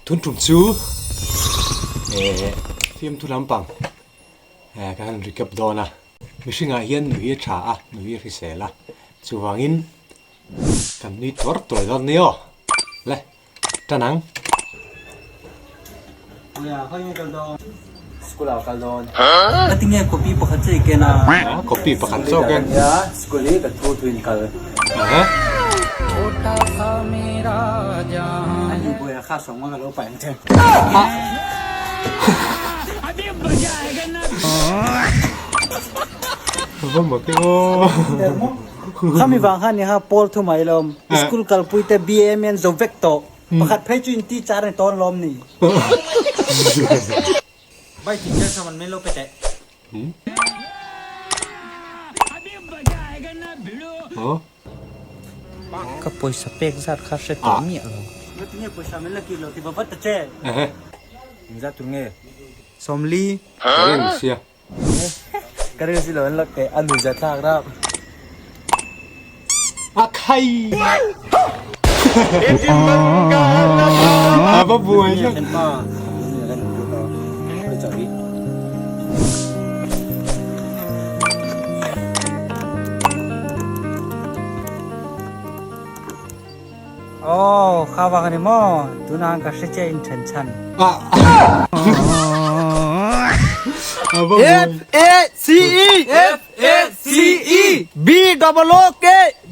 Tun tum chu eh fiamthu lampang eh ka han recap dawn a. Mihringah hian nui a tha a, nui a hrisel a. Chuvangin kan nui tuar tuar dawn nia aw. Le. Tan ang. School ah kal dawn. Ka tinge copy pakhat che i ken a. Copy pakhat zawk e. Nia school hi ka thu thu in kal. Ani buai a kha sawng a ka lo paih ang che. Va mak e aw. Khami vang khan ni kha pawl thu mai lawm. School kalpui te BA mian zo vek tawh. Pakhat phei chu in teacher ni tawn lawm ni. Bai teacher saman min lo pe teh. Ka pawisa pek zat kha hre tawh miah lo. Ngatinge pawisa min la kir lo ti va vat ta che. Engzat tur nge? Sawmli. Ka ring sia. Ka ring si lo an la teh a nuih zat thlak rap. A khai! A va buai hlek. Aw kha vang a ni maw tunah khan ka hre chiah in then chhan. F A C E F A C E B double O K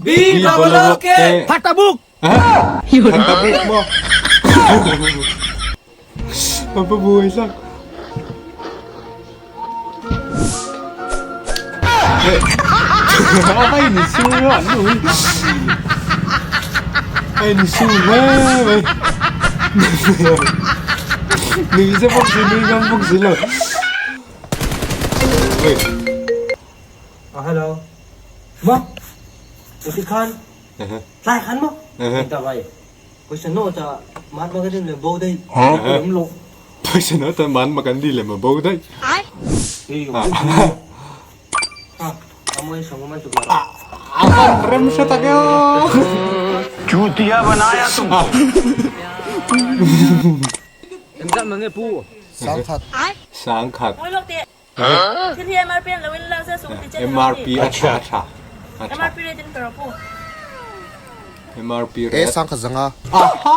B double O K Phatabuk Phatabuk maw A va buai hlak. Ai ni su an ui. Ai ni su hle mai. Nui se bawk si nui ngam bawk si lo. Oi. Oh hello. Maw? Uti khan. Tlai khan maw? Ta vai. Pawisa nawt ah Mahatma Gandhi lem bo daih. Lem lo. Pawisa nawt ah Mahatma Gandhi lem a bo daih. A van rem hre tak e aw. Chutiya banaya tum. Engzat mang nge pu? Sangkhat. Sangkhat. MRP a tha a tha. MRP rate in pero pu. MRP E rate. sangkhat zanga. Aha.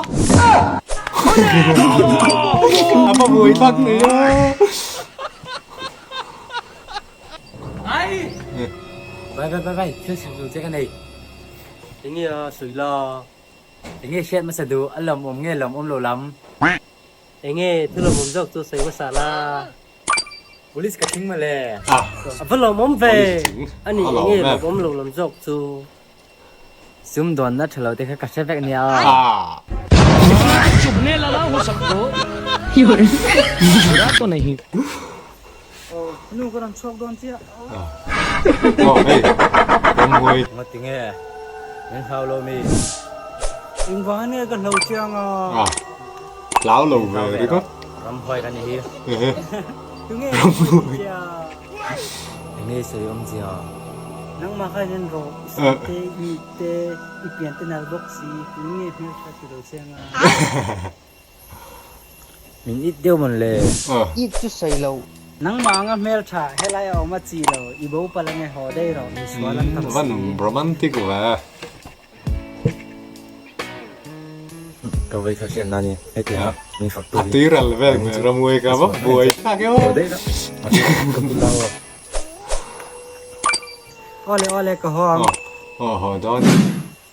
A va buai thlak nei a. Ai. Vai vai vai vai thil sim tur che ka nei. Enge a sawi la. Enge hriat hmasa duh a lawm awm nge lawm awm lo lam. Enge thil lawm awm zawk chu sawi hmasa la. Police ka thing mawle. A va lawmawm ve. Ani enge lawmawm lo lam zawk chu. Sumdawnna tha lo te kha ka hre vek nia. Nu ka rawn chhuak dawn chiah. Aw hei ramhuai. Ngawt tinge min hlau lo mi. Engvang nge ka hlo chiang a. Hlau lo ve ringawt. Ramhuai ka ni hi. Tunge ramhuai chia. Enge sawi awm zia. Nangmah kha in en rawh i sam te i mit te i pian te nal bawk si tunge hmeltha ti lo chiang a. Min it deuh mawn le. It chu sawi lo. Nangmah anga hmeltha helai a awm a chi lo i bo palh ange haw daih rawh misual an tam si. Van romantic ve. Ka vei kha hriat na ni heti a min fak tu A tui ral vel hmel ramui ka va buai thlak e aw. Awle awle ka haw ang. Aw haw dawn.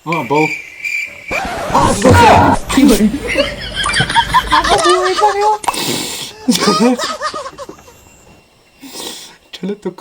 Aw bo. A buai thlak e aw. Tha lutuk.